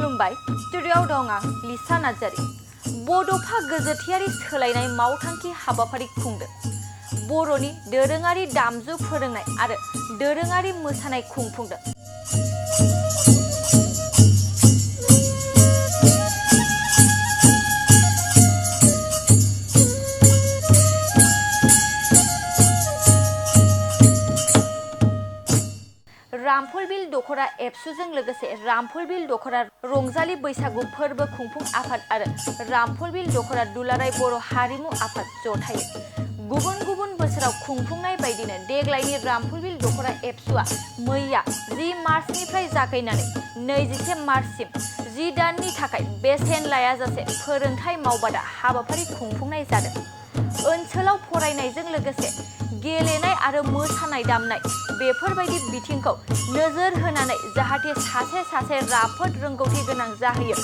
खुलुमबाय स्टुडिय'आव दं आं लिसा नार्जारी। बड'फा गोजोथियारि सोलायनाय मावथांखि हाबाफारि खुंदों। बर'नि दोरोङारि दामजु फोरोंनाय आरो दोरोङारि मोसानाय खुंफुंदों। रामफलबिल दख'रा एबसुजों लोगोसे रामफलबिल दख'रा रंजालि बैसागु फोरबो खुंफुं आफाद आरो रामफलबिल दख'रा दुलाराय बर' हारिमु आफाद जथायै गुबुन गुबुन बोसोराव खुंफुंनाय बायदिनो देग्लायनि रामफलबिल दख'रा एबसुआ मैया 10 मार्चनिफ्राय जागायनानै 21 मार्चसिम 10 दाननि थाखाय बेसेन लायाजासे फोरोंथाय मावबादा हाबाफारि खुंफुंनाय जादों। ओनसोलाव फरायनायजों लोगोसे गेलेनाय आरो मोसानाय दामनाय बेफोरबायदि बिथिंखौ नोजोर होनानै जाहाथे सासे राफोद रोंगौथि गोनां जाहैयो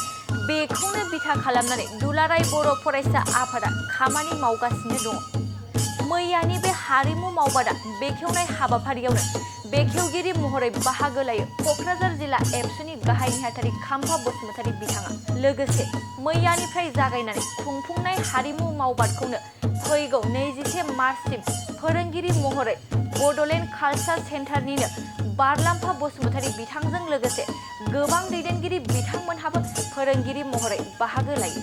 बेखौनो बिथा खालामनानै दुलाराय बर' फरायसा आफादा खामानि मावगासिनो दङ। मैयानि बे हारिमु मावबादा बेखेवनाय हाबाफारियावनो बेखेवगिरि महरै बाहागो लायो क'क्राझार जिल्ला एबसुनि गाहाय नेहाथारि खाम्फा बसुमतारी बिथाङा। लोगोसे मैयानिफ्राय जागायनानै खुंफुंनाय हारिमु मावबादखौनो फैगौ 21 मार्चसिम फोरोंगिरि महरै बड'लेण्ड कालचार सेन्टारनिनो बारलाम्फा बसुमतारी बिथांजों लोगोसे गोबां दैदेनगिरि बिथांमोनहाबो फोरोंगिरि महरै बाहागो लायो।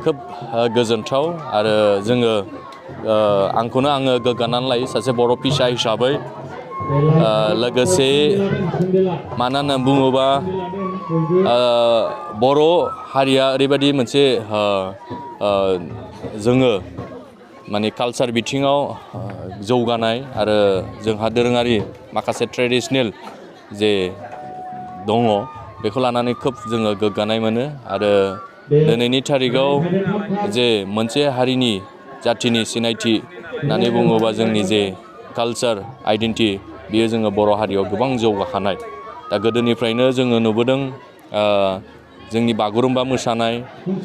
खोब गोजोनथाव आरो आंखौनो आङो गोग्गानानै लायो सासे बर' फिसा हिसाबै। लोगोसे मानो होनना बुङोबा बर' हारिया ओरैबायदि मोनसे जोङो माने कालचार बिथिङाव जौगानाय आरो जोंहा दोरोङारि माखासे ट्रेडिशनेल जे दङ बेखौ लानानै खोब जोङो गोग्गानाय मोनो। आरो दिनैनि थारिखआव जे मोनसे हारिनि जाथिनि सिनायथि होननानै बुङोबा जोंनि जे कालचार आइडेन्टिटि बियो जोङो बर' हारियाव गोबां जौगाखानाय। दा गोदोनिफ्रायनो जोङो नुबोदों जोंनि बागुरुम्बा मोसानाय,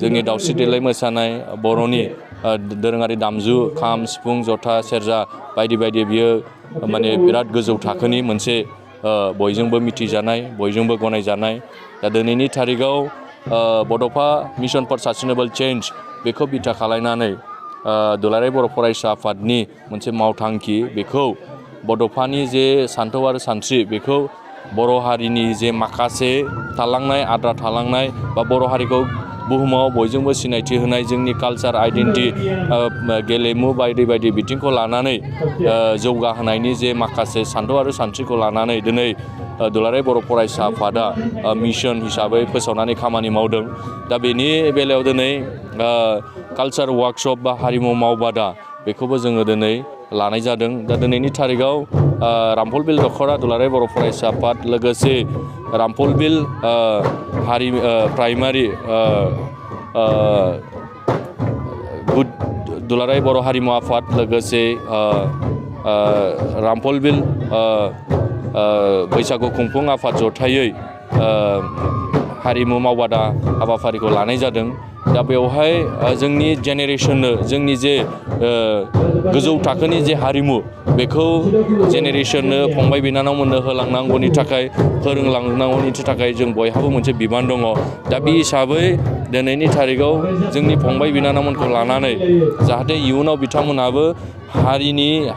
जोंनि दावस्रि देलाय मोसानाय, बर'नि दोरोङारि दामजु खाम, सिफुं, जथा, सेरजा बायदि बायदि बियो माने बिराद गोजौ थाखोनि मोनसे बयजोंबो मिथिजानाय, बयजोंबो गनायजानाय। दा दिनैनि थारिखआव बड'फा मिशन फर सास्टेनेबल चेन्ज बेखौ बिथा खालायनानै दुलाराय बर' फरायसा आफादनि मोनसे मावथांखि बेखौ बड'फानि जे सान्थौ आरो सानस्रि बेखौ बर' हारिनि जे माखासे थालांनाय आद्रा थालांनाय बा बर' हारिखौ बुहुमाव बयजोंबो सिनायथि होनाय जोंनि कालचार आइडेन्टिटि गेलेमु बायदि बायदि बिथिंखौ लानानै जौगाहोनायनि जे माखासे सान्थौ आरो सानस्रिखौ लानानै दिनै दुलाराय बर' फरायसा आफादा मिशन हिसाबै फोसावनानै खामानि मावदों। दा बेनि बेलायाव दिनै कालचार वार्कशप बा हारिमु मावबादा बेखौबो जोङो दिनै लानाय जादों। दा दिनैनि थारिखआव रामफलबिल दख'रा दुलाराय बर' फरायसा आफाद लोगोसे रामफलबिल प्राइमारि दुलाराय बर' हारिमु आफाद लोगोसे रामफलबिल बैसागु खुंफुं आफाद जथायै हारिमु मावबादा हाबाफारिखौ लानाय जादों। दा बेवहाय जोंनि जेनेरेसननो जोंनि जे गोजौ थाखोनि जे हारिमु बेखौ जेनेरेसननो फंबाय बिनानावमोननो होलांनांगौनि थाखाय फोरोंलांनांगौनि थाखाय जों बयहाबो मोनसे बिबान दङ। दा बे हिसाबै दिनैनि थारिखआव जोंनि फंबाय बिनानावमोनखौ लानानै जाहाथे इयुनाव बिथांमोनहाबो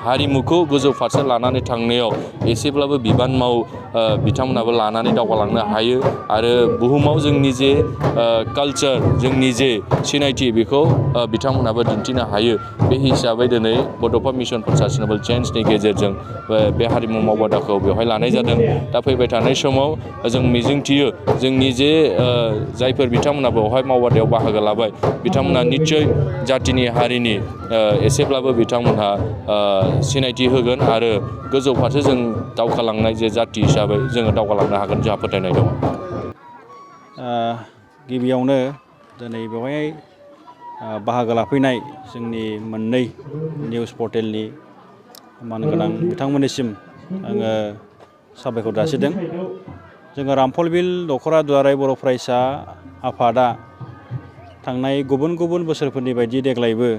हारिमुखौ गोजौ फारसे लानानै थांनायाव एसेब्लाबो बिबान बिथांमोनहाबो लानानै दावगालांनो हायो आरो बुहुमाव जोंनि जे कालचार जोंनि जे सिनायथि बेखौ बिथांमोनहाबो दिन्थिनो हायो। बे हिसाबै दिनै बड'फा मिशन फर सास्टेनेबल चेन्जनि गेजेरजों बे हारिमु मावबादाखौ बेवहाय लानाय जादों। दा फैबाय थानाय समाव जों मिजिंथियो जोंनि जे जायफोर बिथांमोना बेवहाय मावबादायाव बाहागो लाबाय बिथांमोना निस्सय जाथिनि हारिनि एसेब्लाबो बिथांमोनहा सिनायथि होगोन आरो गोजौ फारसे जों दावगालांनाय जे जाथि हिसाबै जोङो दावगालांनो हागोन जोंहा फोथायनाय दङ। गिबियावनो दिनै बेवहाय बाहागो लाफैनाय जोंनि मोननै निउस पर्टेलनि मानगोनां बिथांमोननिसिम आङो साबायखर जासिदों। जोङो रामफलबिल दख'रा दुलाराय बर' फरायसा आफादा थांनाय गुबुन गुबुन बोसोरफोरनि बायदि देग्लायबो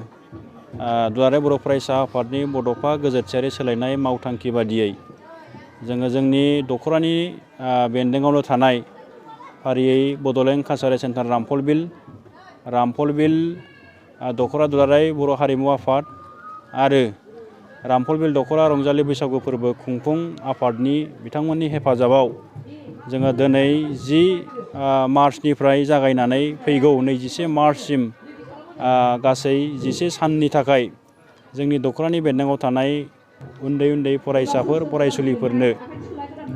दुलाराय बर' फरायसा आफादनि बड'फा गोजोथियारि सोलायनाय मावथांखि बादियै जोङो जोंनि दख'रानि बेन्दोङावनो थानाय फारियै बड'लेण्ड कालचारेल सेन्टार रामफलबिल दख'रा दुलाराय बर' हारिमु आफाद आरो रामफलबिल दख'रा रंजालि बैसागु फोरबो खुंफुं आफादनि बिथांमोननि हेफाजाबाव जोङो दिनै 10 मार्चनिफ्राय जागायनानै फैगौ 21 मार्चसिम गासै 11 साननि थाखाय जोंनि दख'रानि बेन्दोङाव थानाय उन्दै उन्दै फरायसाफोर फरायसुलिफोरनो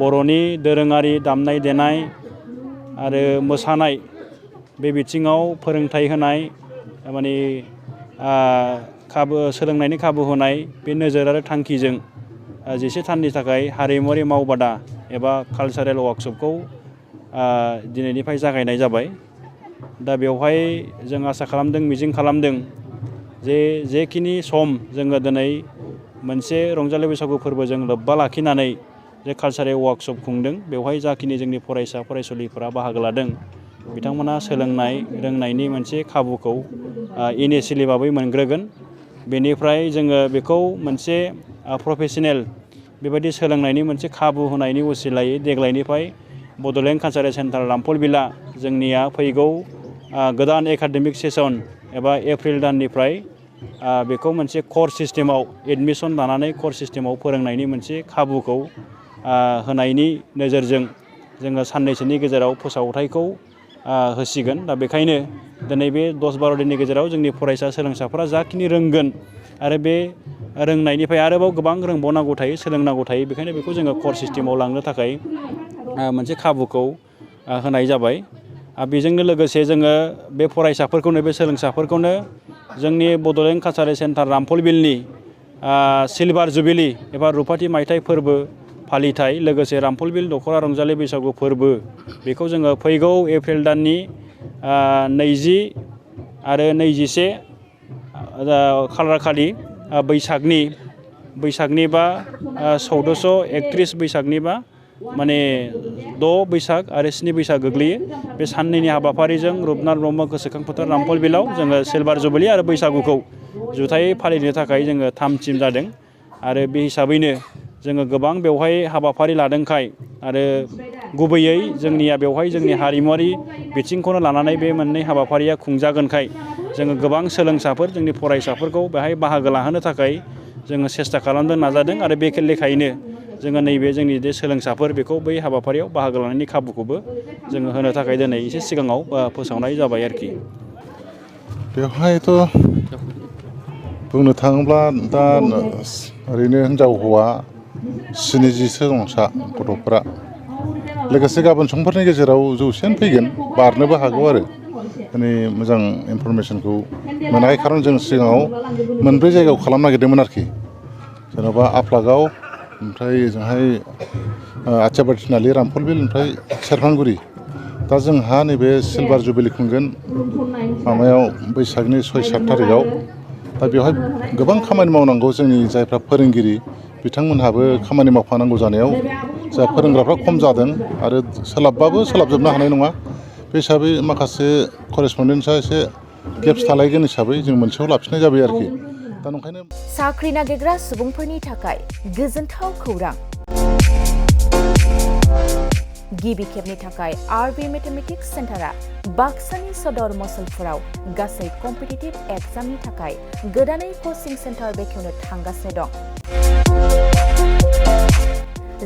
बर'नि दोरोङारि दामनाय देनाय आरो मोसानाय बे बिथिङाव फोरोंथाइ होनाय माने सोलोंनायनि खाबु होनाय बे नोजोर आरो थांखिजों 11 साननि थाखाय हारिमुआरि मावबादा एबा कालचारेल वार्कशपखौ दिनैनिफ्राय जागायनाय जाबाय। दा बेवहाय जों आसा खालामदों मिजिं खालामदों जेखिनि सम जोङो दिनै मोनसे रंजालि बैसागु फोरबोजों लोब्बा लाखिनानै जे कालचारेल वार्कशप खुंदों बेवहाय जाखिनि जोंनि फरायसा फरायसुलिफोरा बाहागो लादों बिथांमोना सोलोंनाय रोंनायनि मोनसे खाबुखौ इनिशियेलि भाबै मोनग्रोगोन। बेनिफ्राय जोङो बेखौ मोनसे प्रफेशनेल बेबायदि सोलोंनायनि मोनसे खाबु होनायनि उसिलायै देग्लायनिफ्राय बड'लेण्ड कालचारेल सेन्टार रामफलबिलआ जोंनिया फैगौ गोदान एकाडेमिक सेसन एबा एप्रिल दाननिफ्राय बेखौ मोनसे कर्स सिस्टेमाव एडमिसन लानानै कर्स सिस्टेमाव फोरोंनायनि मोनसे खाबुखौ होनायनि नोजोरजों जोङो साननैसोनि गेजेराव फोसावथायखौ होसिगोन। दा बेखायनो दिनै बे 10-12 दिननि गेजेराव जोंनि फरायसा सोलोंसाफोरा जाखिनि रोंगोन आरो बे रोंनायनिफ्राय आरोबाव गोबां रोंबावनांगौ थायो सोलोंनांगौ थायो बेखायनो बेखौ जोङो कर्स सिस्टेमाव लांनो थाखाय मोनसे खाबुखौ होनाय जाबाय। बेजोंनो लोगोसे जोङो बे फरायसाफोरखौनो बे सोलोंसाफोरखौनो जोंनि Bodoland cultural centre रामफलबिलनि silver jubilee एबा रुफाथि मायथाइ फोरबो फालिथाय लोगोसे रामफलबिल दख'रा रंजालि बैसागु फोरबो बेखौ जोङो फैगौ एप्रिल दाननि 20 आरो 21 खालार खालि बैसागनि बा 1431 बैसागनि बा माने 6 बैसाग आरो 7 बैसाग गोग्लैयो। बे साननैनि हाबाफारिजों रुपनाथ ब्रह्म गोसोखां फोथार रामफलबिलाव जोङो सिलभार जुबिलि आरो बैसागुखौ जुथायै फालिनो थाखाय जोङो 3 टिम जादों आरो बे हिसाबैनो जोङो गोबां बेवहाय हाबाफारि लादोंखाय आरो गुबैयै जोंनिया बेवहाय जोंनि हारिमुआरि बिथिंखौनो लानानै बे मोननै हाबाफारिया खुंजागोनखाय जोङो गोबां सोलोंसाफोर जोंनि फरायसाफोरखौ बेहाय बाहागो लाहोनो थाखाय जोङो सेस्था खालामदों नाजादों आरो बे लेखायैनो जोङो नैबे जोंनि जे सोलोंसाफोर बेखौ बै हाबाफारियाव बाहागो लानायनि खाबुखौबो जोङो होनो थाखाय दिनै एसे सिगाङाव फोसावनाय जाबाय आरोखि। बेवहायथ' बुंनो थाङोब्ला दा ओरैनो हिनजाव हौवा 70सो दंसा गथ'फोरा लोगोसे गाबोन समफोरनि गेजेराव 100 फैगोन बारनोबो हागौ आरो दिनै मोजां इनफरमेसनखौ मोनाखै खारन जों सिगाङाव 4 जायगायाव खालामनो नागिरदोंमोन आरोखि जेन'बा आफलागाव ओमफ्राय ओजोंहाय आथियाबाद थिनालि रामफलबिल ओमफ्राय सेरफांगुरि दा जोंहा नैबे सिलभार जुबिलि खुंगोन माबायाव बैसागनि 6-7 थारिखआव दा बेवहाय गोबां खामानि मावनांगौ जोंनि जायफ्रा फोरोंगिरि बिथांमोनहाबो खामानि मावफानांगौ जानायाव जा फोरोंग्राफ्रा खम जादों आरो सोलाबबाबो सोलाबजोबनो हानाय नङा बे हिसाबै माखासे करेसपन्डेन्सआ एसे गेप्स थालायगोन हिसाबै जों मोनसेयाव लाफिननाय जाबाय आरोखि दा ओंखायनो साख्रि नागिरग्रा सुबुंफोरनि थाखाय गोजोनथाव खौरां गिबि खेबनि थाखाय आरबि मेथामेटिक्स सेन्टारा बाक्सानि सदर मसलपुराव गासै कम्पिटिटिभ एग्जामनि थाखाय गोदानै कचिं सेन्टार बेखेवनो थांगासिनो दं।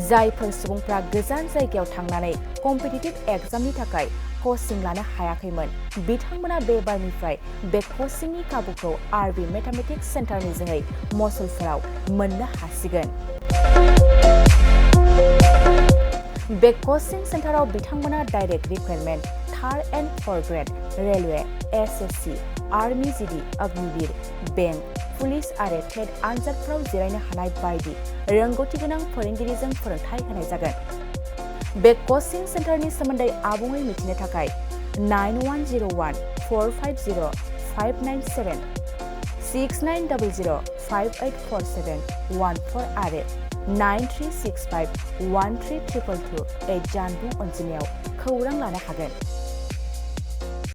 जायफोर सुबुंफ्रा गोजान जायगायाव थांनानै कम्पिटिटिभ एग्जामनि थाखाय कचिं लानो हायाखैमोन बिथांमोना बे बारनिफ्राय बे कचिंनि खाबुखौ आरबि मेथामेटिक्स सेन्टारनि जोहै मसलपुराव मोननो हासिगोन। बे कचिं सेन्टाराव बिथांमोना direct recruitment 3rd and 4th grade railway SSC army GD Agniveer bank police आरो टेट आनजादफोराव जिरायनो हानाय बायदि रोंगौथि गोनां फोरोंगिरिजों फोरोंथाय होनाय जागोन। बे कचिं सेन्टारनि सोमोन्दै आबुङै मिथिनो थाखाय 9101-450-597 6900-584714 आरो 9365-13222 जानबुं अनजिमायाव खौरां लानो हागोन।